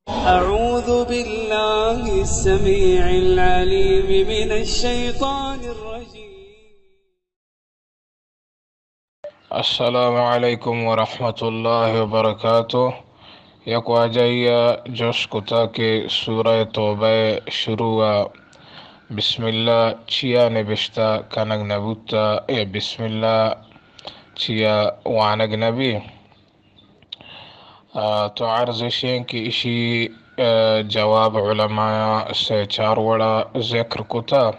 أعوذ بالله السميع العليم من الشيطان الرجيم. السلام علیکم ورحمۃ اللہ وبرکاتہ۔ یک واجہی ءَ جست کتا کہ سورہ توبہ ءِ شروع ءَ بسم اللہ چیا نبشتہ کنگ نہ بوتا یا بسم اللہ چیا وانگ نہ بی؟ آ، تو عرض اش ایں کہ اشی، آ، جواب علمایاں سے چار وڑا ذکر کتا،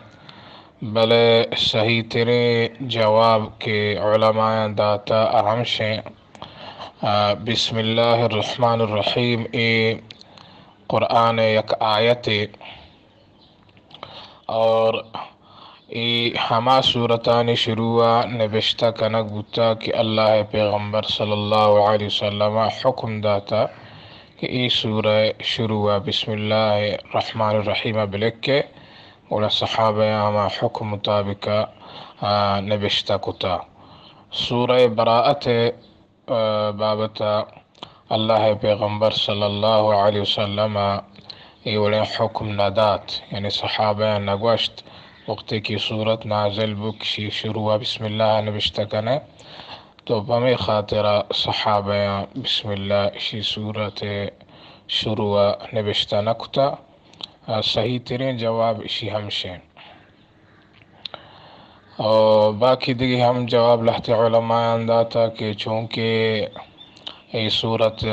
بلے صحیح تریں جواب کہ علمایاں داتا آ ہمشیں، آ، بسم اللہ الرحمن الرحیم اے قرآن ءِ یک آیتے۔ اور اے ہما سورتانی شروع ءَ نبشتہ کنگ بوتا کہ اللہ ءِ پیغمبر صلی اللہ علیہ وسلم ءَ حکم داتا کہ اے سورہ ءِ شروع ءَ بسم اللہ الرحمن الرحیم ءَ بلکے، گڑا صحابہ ءَ ہما حکم مطابق ءَ، آ، نبشتہ کتا۔ سورہ براءت ءِ بابت ءَ اللہ ءِ پیغمبر صلی اللہ علیہ وسلم ءَ اے وڑیں حکم نہ دات، یعنی صحابہ ءَ نہ گوشت، وقتے کہ سورت نازل بوت، شی شروع ءَ بسم اللہ نبشتہ کنے، تو پمے خاطر ءَ صحابہ ءَ بسم اللہ شی سورت ءِ شروع ءَ نبشتہ نہ کتا۔ آ، صحیح تریں جواب اشی ہمشیں۔ اور باقی دگہ ہم جواب لہتے علمایاں داتا کہ چونکہ اے سورت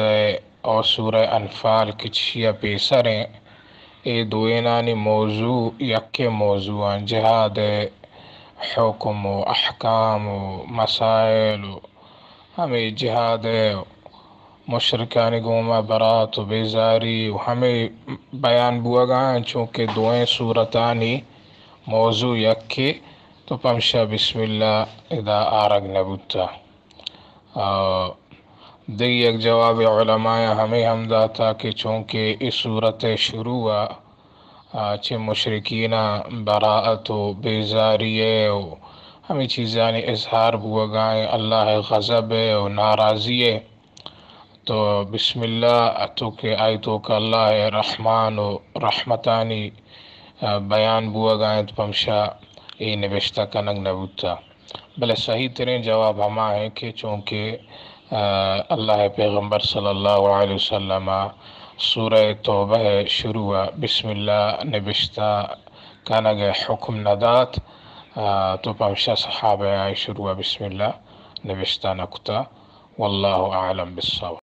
اور سورہ انفال کہ چشی ءَ پیسر ایں، اے دوئینانی موضوع یکے موضوع ایں، جہاد ءِ حکم و احکام و مسائل و ہمے جہاد ءِ مشرکانی گوما برات و بیزاری و ہمے بیان بوگا ایں، چونکہ دوئیں سورتانی موضوع یکے، تو پمشا بسم اللہ ادا آرگ نہ بوتا۔ آ، دگہ یک جواب علمایاں ہمے ہم داتا کہ چونکہ اے سورت ءِ شروع ءَ آ، چہ مشرکیناں براءت و بیزاری ءِ و ہمے چیزانی اظہار بوگا ایں، اللہ ءِ غضب ءِ و ناراضی ءِ۔ تو بسم اللہ ءَ تو کہ آئی توکا اللہ ءِ رحمان و رحمتانی، آ، بیان بوگا ایں، تو پمشا اے نبشتہ کنگ نہ بوتا۔ بلے صحیح تریں جواب ہما ایں کہ چونکہ، آ، اللہ ءِ پیغمبر صلی اللہ علیہ وسلم ءَ سورہ توبہ ءِ شروع ءَ بسم اللہ نبشتہ کنگ ءِ حکم نہ دات، آ، تو پمشا صحابہ ءَ شروع ءَ بسم اللہ نبشتہ نہ کتا۔ واللہ اعلم بالصواب۔